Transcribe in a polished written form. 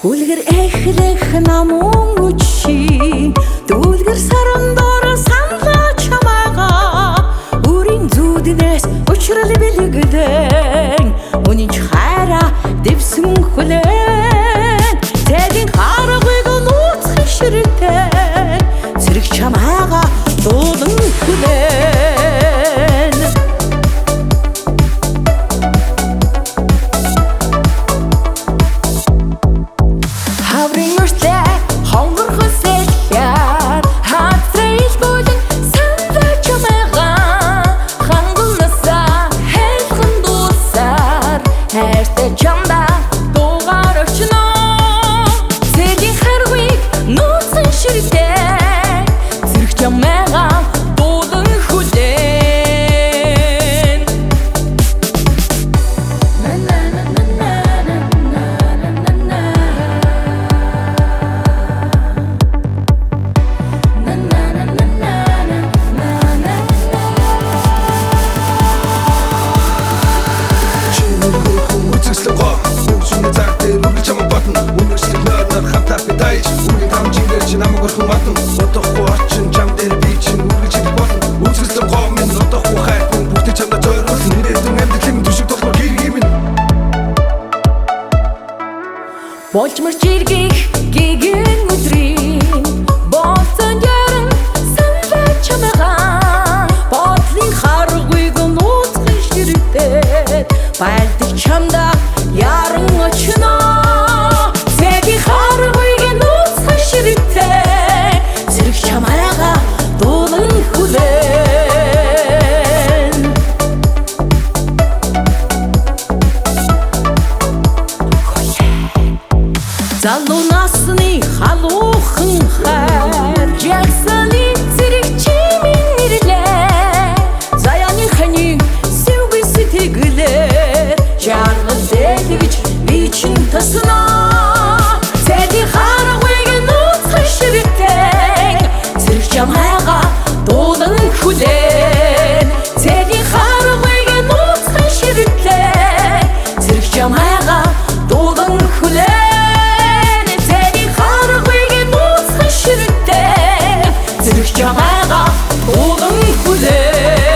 Үлгэр эхлэх намун үчи дүүлгэр саран дор санлаа чамаага үрийн зүуднээс учрал бэлэгдэн үнэн хайраа дэвсэн хүлэн цэгийн харгыг нууцхан ширтэн цэрэг чамаага дуулан хүлэн. Болжмор жиргэх гэгэн өдрийн болцон яран саналаа чамайгаа бодлын харгуйг нууцхан ширтээд байлдах чамда яран очно. Цэгийн харгуйг нууцхан ширтээд цэрэг чамайгаа дуулан хүлээн. Залуу насны халуухан хайр жагсаалын зэрэг чимийн нэрлээ заяаны ханы сэвгүй сэтгэлээр жаргал дэлгэж би чин таснаа. Цэгийн харгуйг нууцхан ширтэн цэрэг чамайгаа дуулан хүлээн. Цэгийн харгуйг нууцхан ширтэн цэрэг чамайгаа дуулан хүлээн. Чамайгаа дуулан хүлээн.